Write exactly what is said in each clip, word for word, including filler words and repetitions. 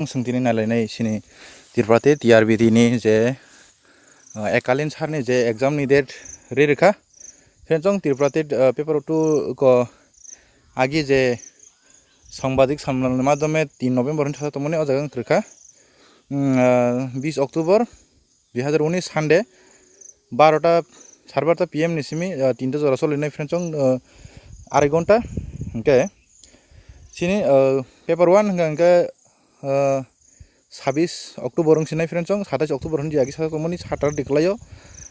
Chwng tini nailainai sini Tripura State T R B T ni je, uh, ekalin sarni je exam ni date ri rikha. Friends, chwng Tripura State, uh, paper two ko agi je sambadik samlani madhyome tin November ni sasa tongmani o jaga wng rikha. Mm, uh, bis October dui hazar unis Sunday, barota, sare barota P M ni simi, ah, tinta jora solinai, friends, chwng, ah, arai gonta. Hwnkhe chini, ah, paper one hwnkha hwnkhe, ah, sabis October wng sinai, friends, chwng satais October hwnwi agi saka tongmani satar diklaio,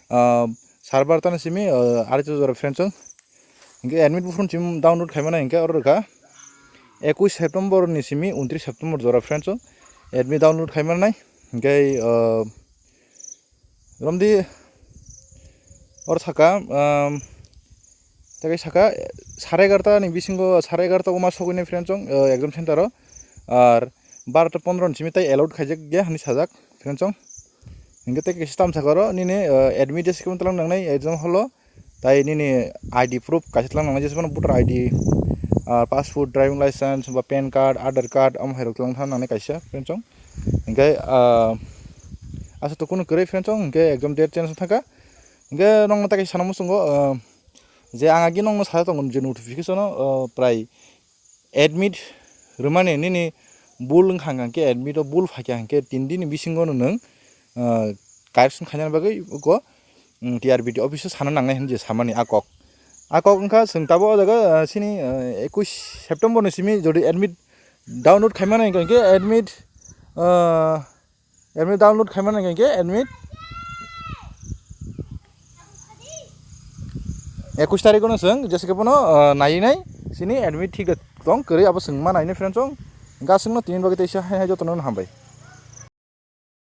ah, sare barota ni simi, ah, arai jora, friends, chwng. Hwnkhe admit buphuru chim download khaimani hwnkhe oro rwkha ekush September ni simi untris September jora, friends, o admit download khaimanai. Hwnkhe, ah, romdi oro saka, um, tei saka sare egarota ni bisingo, sare egarota o ma sogwini, friends, o, ah, exam center o, ar barota pondro ni simi tei allowed khaijak ya hwnwi sajak, friends, o. Hwnkhe tei kaisa tamo saka oro nini, ah, admit je sikhe tlang nangnai exam hall o. Tai nini I D proof kaisa tlang nangnai, jesa phano voter I D, ah, passport, driving license, ba pan card, Aadhaar card, omo hai rok tlang thang nangnai kaisa, friends, chwng. Hwnkhe, ah, asa to kunu kwrwi, friends, chwng, hwnkhe exam date change thangkha. Hwnkhe nokno tai kaisa sana muchungo, ah, je ang agi nokno sa tongo je notification o, ah, prai admit rwmani nini bul wngkha hwnkhe, admit o bul phaikha hwnkhe tin dini bisingo no nwng, ah, correction khainani bagwi uko, mm, T R B T office o sana nangnai hwnwi je samani a kok. A kok wngkha chwng tabuk o jaga, ah, sini, ah, ekush September ni simi jodi admit download khaimani hwnkhe admit, ah, Admit download khaimani hwnkhe admit ekush tarikh no chwng jesa khe bono, ah, nai nai sini admit thik tong kwrwi abo chwng ma nainai, friends, chwng. Hwnkhe aswkno tini bagwi teisa hai hai jotono hambai.